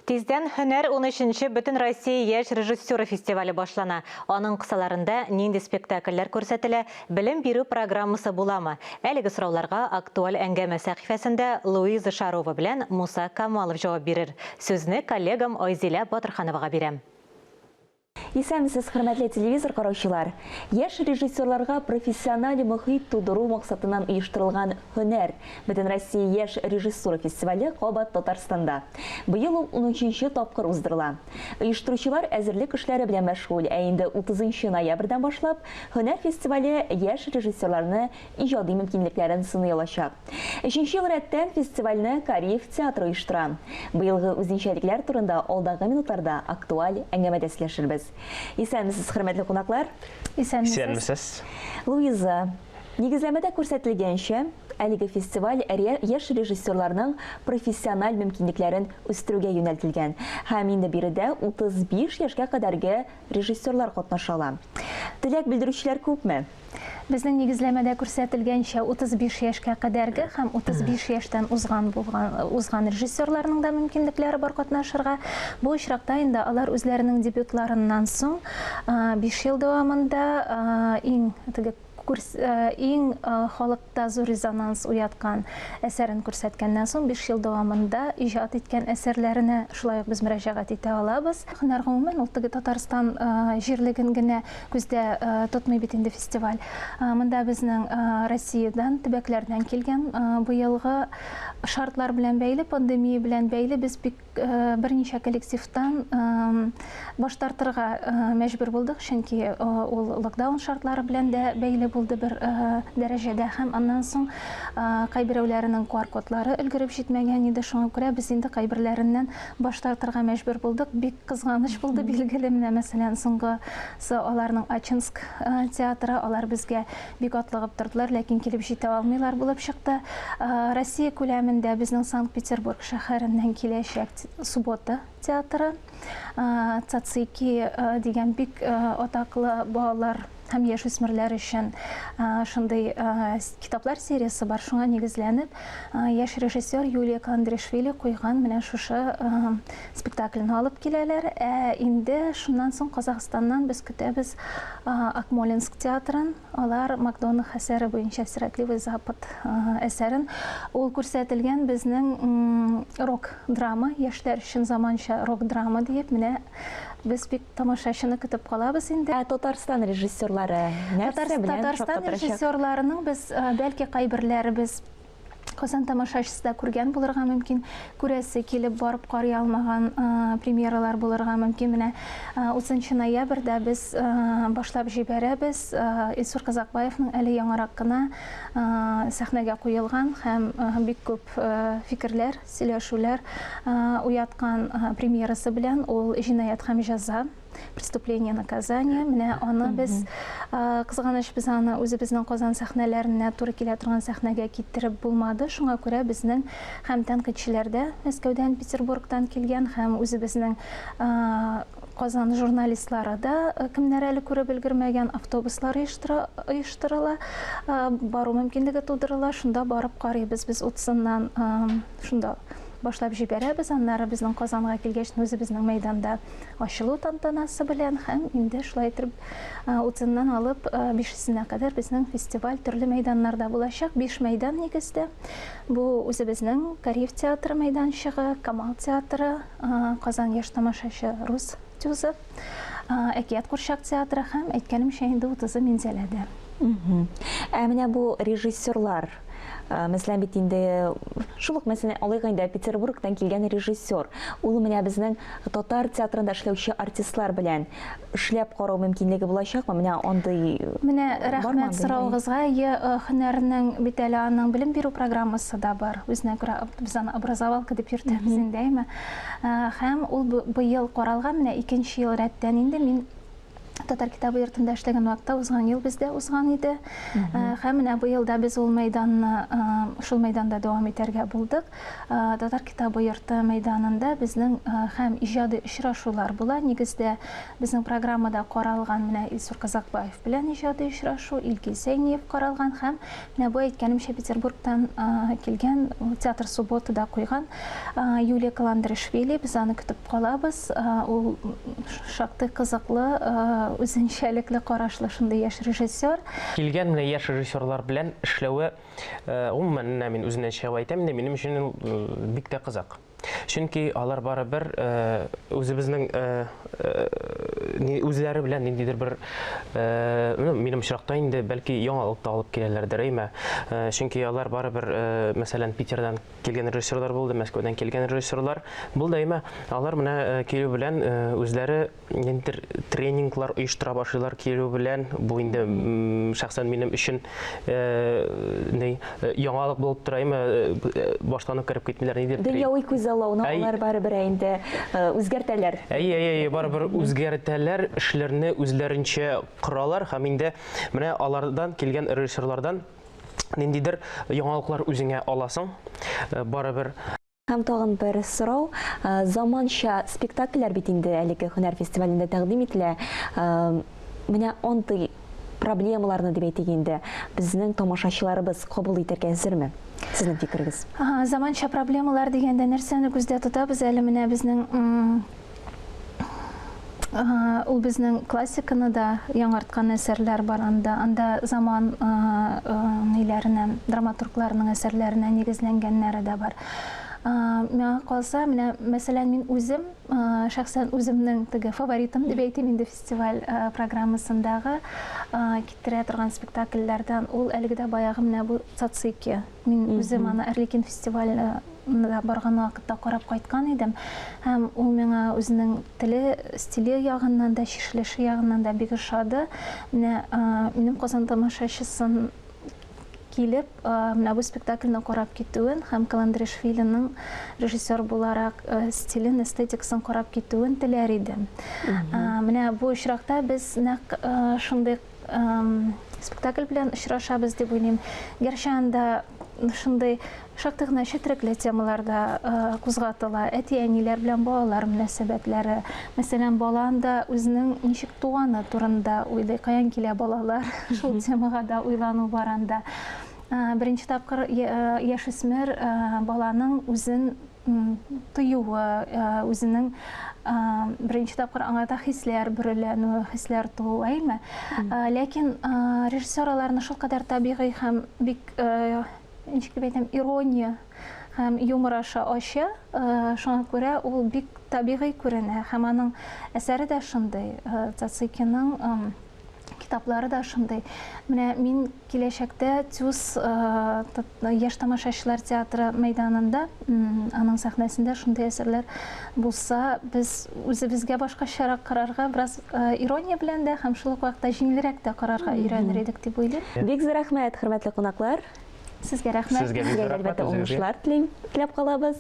Тиздән Һөнәр унөченче Бөтенроссия яшь режиссеры фестивале башлана. Аның кысаларында нинди спектакльләр күрсәтелә, белем бирү программасы буламы? Әлеге сорауларга Актуаль әңгәмә сәхифәсендә Луиза Шарова белән Муса Камалов җавап бирер. Сүзне коллегам Айзилә Батырхановага бирәм. Исәнмесез, хөрмәтле телевизор караучылар! Яшь режиссерларга профессиональ мохит тудыру максатыннан оештырылган Һөнәр Бөтенроссия яшь режиссура фестивале кабат Татарстанда. Быел ул унөченче тапкыр уздырыла. Оештыручылар әзерлек эшләре белән мәшгуль, ә инде утызынчы ноябрьдән башлап Һөнәр фестивале яшь режиссерларны иҗади мөмкинлекләрен сыный алачак. Өченче ел рәттән фестивальне Кариев театры оештыра. Быелгы үзенчәлекләр турында алдагы минутларда актуаль әңгәмәдә сөйләшербез. Исәнмесез, хөрмәтле кунаклар! Исәнмесез! Исәнмесез! Луиза, нигезләмәдә күрсәтелгәнчә, әлеге фестиваль яшь режиссерларның профессиональ мөмкинлекләрен үстерүгә юнәлтелгән. Һәм инде биредә 35 яшькә кадәрге режиссерлар катнаша ала. Теләк белдерүчеләр күпме? Безнең нигезләмәдә күрсәтелгәнчә, 35 яшькә кадәрге һәм 35 яшьтән узган булган узган режиссерларның да мөмкинлекләре бар катнашырга. Бу очракта инде алар үзләренең дебютларыннан соң 5 ел дәвамында иң теге күрс иң халыкта зур резонанс уяткан әсәрен күрсәткәннән соң 5 ел дәвамында иҗат иткән әсәрләренә шулай ук без мөрәҗәгать итә алабыз. Һөнәр гомумән ул теге Татарстан җирлеген генә Күздә тотмый бит инде фестиваль. Монда безнең Россиядән, төбәкләрдән килгән быелгы шартлар белән бәйле, пандемия белән бәйле без бик берничә коллективтан баш тартырга мәҗбүр булдык, чөнки ул локдаун шартлары белән дә бәйле булды бер дәрәҗәдә һәм аннан соң кайберәүләренең QR-кодлары өлгереп җитмәгән иде, шуңа күрә без инде кайберләреннән баш тартырга мәҗбүр булдык. Бик Кызганыч булды, билгеле. Менә, мәсәлән, соңгысы аларның Ачинск театры, алар безгә бик атлыгып тордылар, ләкин килеп җитә алмыйлар булып чыкты. Россия күләмендә безнең Санкт-Петербург шәһәреннән киләчәк Суббота театры, Цацики дигән бик атаклы балалар һәм яшүсмерләр өчен шундый китаплар сериясе бар, шуңа нигезләнеп, яшь режиссер Юлия Каландришвили куйган менә шушы Спектакльне алып киләләр. Ә инде шуннан соң Казахстаннан без көтәбез Акмолинск театрын. Алар Макдонах әсәре буенча Сиротливый Запад әсәрен. Ул күрсәтелгән безнең рок-драма, яшьләр өчен заманча рок-драма диеп, менә без бик тамашачыны көтеп калабыз инде. Ә Татарстан режиссерлары нәрсә белән Татарстан шаккатырачак? режиссерларының без, бәлки, кайберләребез Казан тамашачысы да күргән булырга мөмкин, күрәсе килеп барып карый алмаган премьералар булырга мөмкин. Менә 30 ноябрьдә без башлап җибәрәбез Илсур Казакбаевның әле яңарак кына сәхнәгә куелган һәм бик күп фикерләр, сөйләшүләр уяткан премьерасы белән, ул Җинаять һәм җәза. Преступление наказание. Менә аны без кызганыч без аны үзебезнең Казан сәхнәләренә туры килә торган сәхнәгә китереп булмады. Шуңа күрә безнең һәм тәнкыйтьчеләр дә Мәскәүдән, Петербургтан килгән, һәм үзебезнең Казан журналистлары да кемнәр әле күреп өлгермәгән, автобуслар оештырыла, бару мөмкинлеге тудырыла. Шунда барып карыйбыз без утызыннан шунда башлап җибәрәбез. Аннары безнең Казанга килгәч, үзебезнең мәйданда Ачылу тантанасы белән һәм инде шулай итеп утызыннан алып бишесенә кадәр безнең фестиваль төрле мәйданнарда булачак. Биш мәйдан нигездә. Бу үзебезнең Кариев театры мәйданчыгы, Камал театры, Казан яшь тамашачы рус тюзы, Әкият курчак театры һәм, әйткәнемчә, инде утызы Минзәләдә. Ә менә бу режиссерлар, мәсәлән, бит инде шул ук, мәсәлән, алыйк инде Петербургтан килгән режиссер, ул менә безнең татар театрында эшләүче артистлар белән эшләп карау мөмкинлеге булачакмы? Менә андый Менә рәхмәт сорауыгызга. Әйе, һөнәрнең бит әле аның белем бирү программасы да бар. Үзенә күрә без аны образовалка дип йөртәбез инде, әйме? Һәм ул быел каралган, менә икенче ел рәттән инде мин Татар китабы йортында эшләгән вакытта узган ел бездә узган иде. Һәм менә быел да без ул мәйданны шул мәйданда дәвам итәргә булдык. Татар китабы йорты мәйданында безнең һәм иҗади очрашулар була. Нигездә безнең программада каралган менә Илсур Казакбаев белән иҗади очрашу, Илгиз Зәйниев каралган һәм Менә бу әйткәнемчә Петербургтан килгән театр Субботада куйган Юлия Каландришвили. Без аны көтеп калабыз. Ул шактый кызыклы, үзенчәлекле карашлы шундый яшь режиссер. Килгән менә яшь режиссерлар белән эшләве, гомумән, менә мин үземнән чыгып әйтәм инде, минем өчен ул бик тә кызык. Чөнки алар барыбер үзебезнең үзләре белән ниндидер бер, ну, минем очракта инде, бәлки, яңалык та алып киләләрдер, әйме? Чөнки алар барыбер, мәсәлән, Питердан килгән режиссерлар булды, Мәскәүдән килгән режиссерлар булды, әйме? Алар менә килү белән үзләре ниндидер тренинглар оештыра башлыйлар килү белән. Бу инде шәхсән минем өчен ни яңалык булып тора, әмма баштан ук кереп китмиләр нидер. Дөньяви күзаллауны алар барыбер инде үзгәртәләр. Әйе, әйе, әйе, барыбер үзгәртәләр, эшләрне үзләренчә коралар һәм инде менә алардан килгән режиссерлардан ниндидер яңалыклар үзеңә аласың, барыбер. Һәм тагын бер сорау. Заманча спектакльләр бит инде әлеге һөнәр фестивалендә тәкъдим ителә. Менә андый проблемаларны дип әйтик инде, безнең тамашачыларыбыз кабул итәргә әзерме? Сезнең фикерегез? Заманча проблемалар дигәндә нәрсәне күздә тотабыз әле менә безнең Ул безнең классиканы да яңарткан әсәрләр бар анда. Анда заман ниләренә, драматургларының әсәрләренә нигезләнгәннәре дә бар. Миңа калса, менә, мәсәлән, мин үзем, шәхсән үземнең теге фаворитым дип әйтим инде фестиваль программасындагы китерә торган спектакльләрдән ул әлеге дә баягы менә бу Цацики. Мин үзем аны Арлекин фестивале барган вакытта карап кайткан идем. Һәм ул миңа үзенең теле, стиле ягыннан да, чишелеше ягыннан да бик ошады. Менә минем Казан тамашачысын килеп, менә бу спектакльне карап китүен һәм Каландришвилиның режиссер буларак стилен, эстетикасын карап китүен теләр идем. Менә бу очракта без нәкъ шундый спектакль белән очрашабыз дип уйлыйм. Гәрчә анда шундый шактый гына четерекле темалар да кузгатыла. Әти-әниләр белән балалар мөнәсәбәтләре. Мәсәлән, бала анда үзенең ничек туганы турында уйлый, каян килә балалар, шул темага да уйлану бар анда. Беренче тапкыр яшүсмер баланың үзен тоюы, үзенең беренче тапкыр аңарда хисләр бөреләнүе, хисләр тууы, әйме? Ләкин режиссер аларны шулкадәр табигый һәм бик, ничек дип әйтәм, ирония һәм юмор аша ача, шуңа күрә ул бик табигый күренә һәм аның әсәре дә шундый, Цацикиның китаплары да шундый. Менә мин киләчәктә ТЮЗ яшь тамашачылар театры мәйданында, аның сәхнәсендә шундый әсәрләр булса, без үзебезгә башкачарак карарга, бераз ирония белән дә һәм шул ук вакытта җиңелрәк тә карарга өйрәнер идек дип уйлыйм. Бик зур рәхмәт, хөрмәтле кунаклар. Сезгә рәхмәт. Сезгә бик зур рәхмәт. Әлбәттә, уңышлар телим, теләп калабыз.